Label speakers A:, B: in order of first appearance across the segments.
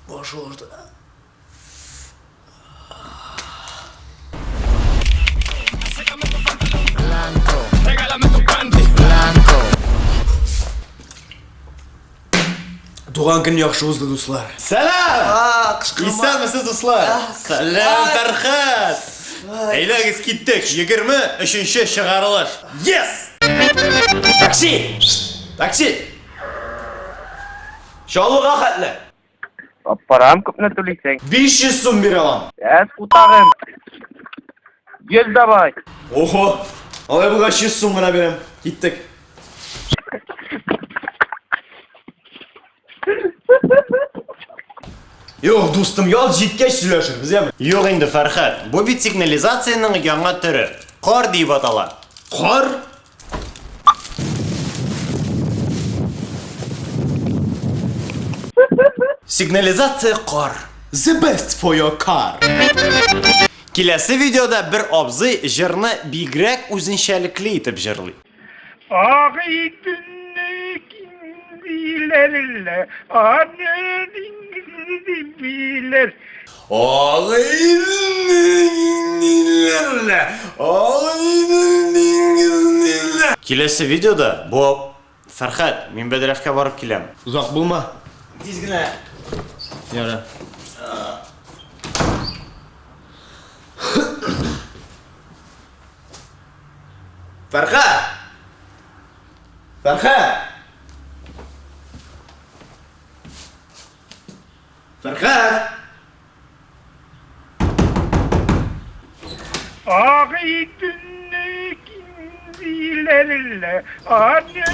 A: Баш авырта. Туган көн яхшы узды, дуслар.
B: Сәлам! Исәнмесез, дуслар! Сәлам, Фәрхәт! Әйдәгез, киттек. 23 чыгарылыш. Yes!
A: Такси! Такси! Чаллыга хәтле.
C: Аппарам күпне түлисең?
A: 500 сум бирә алам.
C: Әз кутагым. 100 давай.
A: Охо! Алай булгач 100 сум гына бирәм. Киттек. Юк, дустым, яз җиткәч сөйләшербез, яме?
B: Юк инде, Фәрхәт, бу бит сигнализациянең яңа төре. Кар диеп атала.
A: Кар? Сигнализация кар. The best for your car.
B: Киләсе видеода бер абзый җырны бигрәк үзенчәлекле итеп җырлый.
D: Агыйделне киңдиләр лә, аны диңгезне биләр.
B: Киләсе видеода бу Фәрхәт, мин бәдрәфкә барып киләм.
A: Озак булма. Тиз генә. Яра. Фәрхәт! Фәрхәт! Фәрхәт!
D: Агыйделне киңдиләр лә, аны.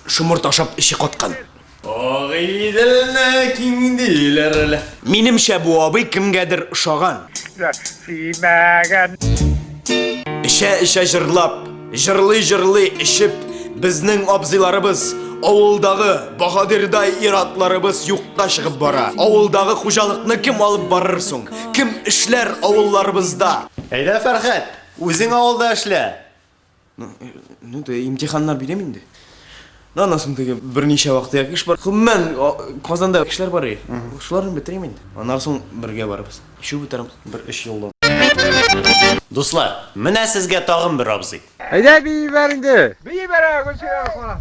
A: Шомырт ашап эче каткан.
B: Агыйделне киңдиләр лә.
A: Минемчә, бу абый кемгәдер ошаган.
D: Сөймәгән.
A: Эчә-эчә җырлап, җырлый-җырлый эчеп, безнең абзыйларыбыз, авылдагы баһадирдай ир-атларыбыз юкка чыгып бара. Авылдагы хуҗалыкны кем алып барыр соң? Кем эшләр авылларыбызда?
B: Әйдә, Фәрхәт, үзең авылда эшлә.
A: Ну, теге имтиханнар бирәм инде. Ну, аннан соң теге берничә вакыт эш бар. Гомумән, Казанда эшләр бар. Шуларны бетерим инде. Аннан соң бергә барабыз. Эчү бетерәм бер өч елдан.
B: Дуслар, менә сезгә тагын бер абзый.
E: Әйдә бии бәр инде.
D: Бии бәрә, Гөлсирә кара.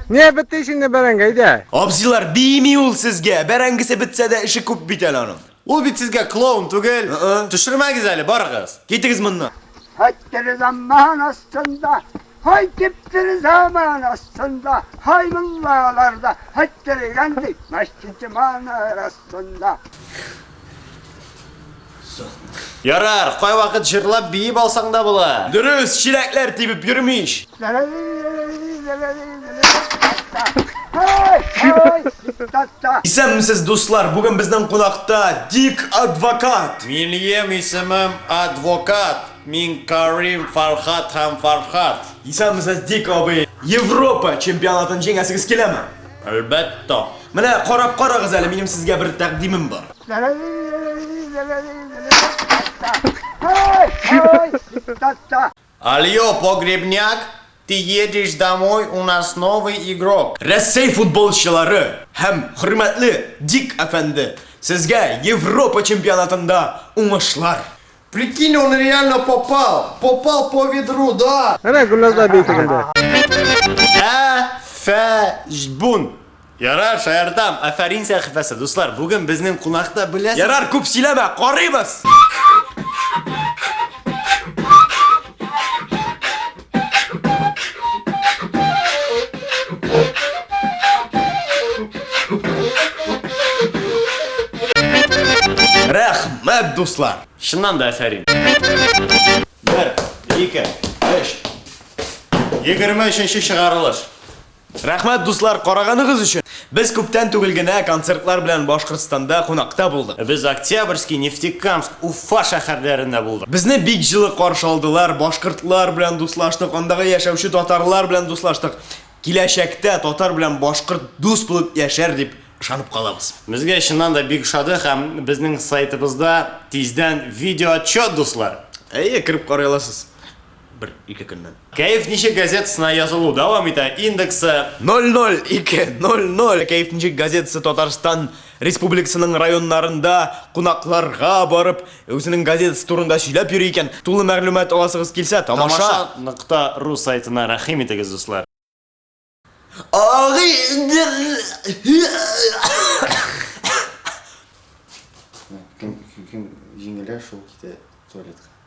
E: Не бетте инде бәрәңге, әйдә.
A: Абзыйлар, биими ул сезгә. Бәрәңгесе бетсә дә эше күп бит әле аның.
B: Ул бит сезгә клоун түгел. Төшермәгез әле, барыгыз.
A: Китегез моннан.
F: Һәйттер заман астында, һай киптер заман астында, һай муллаларда, һәйттергән ди, мәчет манар астында.
B: Ярар, кайвакыт җырлап биеп алсаң да була.
A: Дөрес, чиләкләр тибеп йөрми ич. Исәнмесез, дуслар! Бүген безнең кунакта Дик Адвокат.
B: Минем исемем Адвокат. Мин Карим, Фархат һәм Фархат.
A: Исәнмесез, Дик абый. Европа чемпионатын җиңәсегез киләме?
B: Әлбәттә.
A: Менә карап карагыз әле, минем сезгә бер тәкъдимем бар.
B: Алло, погребняк, ты едешь домой, у нас новый игрок.
A: Рәсәй футболчылары һәм хөрмәтле Дик әфәнде, сезгә Европа чемпионатында уңышлар!
B: Прикинь, он реально попал! Попал по ведру, да!
E: Әнә Гөлназ да бии тегендә.
B: Ә, фә, жбун. Ярар, шаяртам. Афәрин сәхифәсе. Дуслар, бүген безнең кунакта беләсез.
A: Ярар, күп сөйләмә, карыйбыз! Рәхмәт, дуслар!
B: Чыннан да афәрин. Бер, ике, өч. 23 чыгарылыш.
A: Рәхмәт, дуслар, караганыгыз өчен! Без күптән түгел генә концертлар белән Башкортстанда кунакта булдык.
B: Без Октябрьский, Нефтекамск, Уфа шәһәрләрендә булдык.
A: Безне бик җылы каршы алдылар, башкортлар белән дуслаштык, андагы яшәүче татарлар белән дуслаштык. Киләчәктә татар белән башкорт дус булып яшәр дип ышанып калабыз.
B: Безгә чыннан да бик ошады һәм безнең сайтыбызда тиздән видеоотчет, дуслар!
A: Әйе, кереп карый аласыз. Бер-ике көннән.
B: Кәеф ничек газетасына язылу дәвам итә. Индексы
A: 00200 Кәеф ничек газетасы Татарстан Республикасының районнарында кунакларга барып, үзенең газетасы турында сөйләп йөри икән. Тулы мәгълүмат аласыгыз килсә, тамаша.
B: Тамаша.ру сайтына рәхим итегез, дуслар. Кем, кем җиңелә, шул китә туалетка.